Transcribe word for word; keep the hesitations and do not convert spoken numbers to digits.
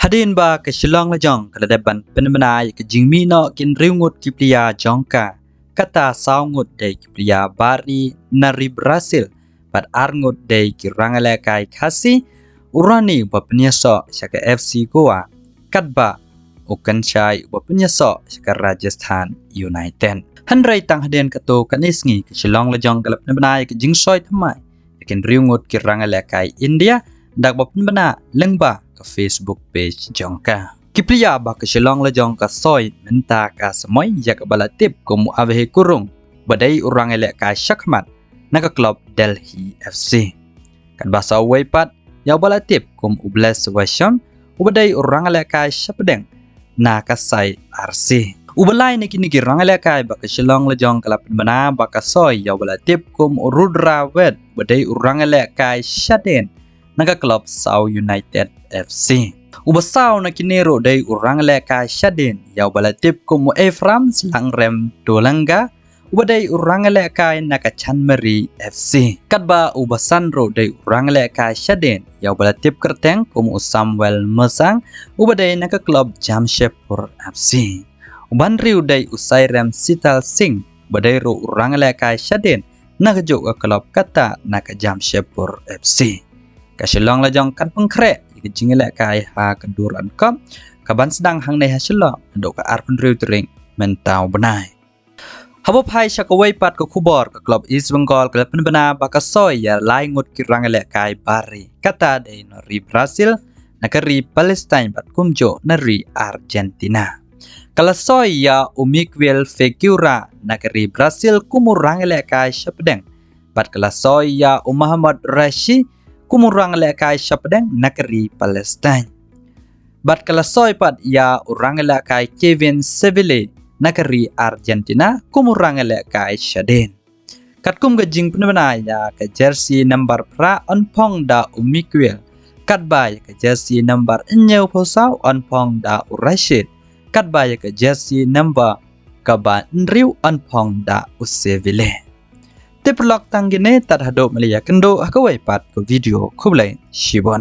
Hadien ba ka Shillong Lajong ka la dep ban pynbna ïa ka jingmih noh ki hynriew ngut ki player jong ka, kata saw ngut dei ki player ba ri na ri Brazil, bad ar ngut dei ki rangïalehkai Khasi, u Rani uba pynïasoh sha ka F C Goa, katba u Khanshai uba pynïasoh sha ka Rajasthan United. Hynrei tang hadien katto katne sngi ka Shillong Lajong ka la pynbna ïa ka jingsoi thymmai ïa ki hynriew ngut ki rangïalehkai India da kaba pynbna lyngba ka Facebook page jong ka. Ki player ba ka Shillong Lajong ka soi mynta ka samoi ïa kaba la tip kum u Aveheh Khurung, ba dei u rangïalehkai shakhmat na ka club Delhi F C. Katba sa uwei pat ïa uba la tip kum u Bless Washam, uba dei u rangïalehkai shapdeng na ka Sai R C. Uba lai na kine ki rangïalehkai ba ka Shillong Lajong ka la pynbna ba ka soi ïa uba la tip kum u Rudra Wade, uba dei u rangïalehkai shadien na ka club Saw United F C. Uba saw na kine ruh dei u rangïalehkai shadien ïa uba la tip kum u Ephraim Slangrem Tolanga, uba dei u rangïalehkai na ka Chanmari F C. Katba uba san ruh dei u rangïalehkai shadien ïa uba la tip kyrteng kum u Samuel Mosang, uba dei na ka club Jamshedpur F C. Uba hynriew dei u Sairem Sital Singh, uba dei ruh u rangïalehkai shadien na kajuh ka club kata na ka Jamshedpur F C. Ka Shillong Lajong kan pynkhreh ïa ka jingïalehkai ha ka Durand Cup, kaban sdang hangne ha Shillong naduh ka arphew hynriew tarik mynta u bnai. Haba phai sha kawei pat ka khubor, ka club East Bengal ka la pynbna ba ka soi ïa lai ngut ki rangïalehkai ba ri, kata dei na ri Brazil, na ka ri Palestine bad kumjuh na ri Argentina. Ka la soi ïa u Miguel Figueira na ka ri Brazil kum u rangïalehkai shapdeng, bad ka la soi ïa u Mohamed Rashi kum u rangïalehkai shapdeng na ka ri Palestine. Bad ka la soi pat ïa u rangïalehkai Kevin Seville na ka ri Argentina kum u rangïalehkai shadien. Katkum ka jingpynbna ïa ka jersey number phra yn phong da u Miguel, katba ïa ka jersey number hynñiewphew saw yn phong da u Rashid, katba ïa ka jersey number kaba hynriew yn phong da u Seville. Te paralok, tang kine tad haduh mynta, ïakynduh ha kawei pat ka video. Khublei shibun.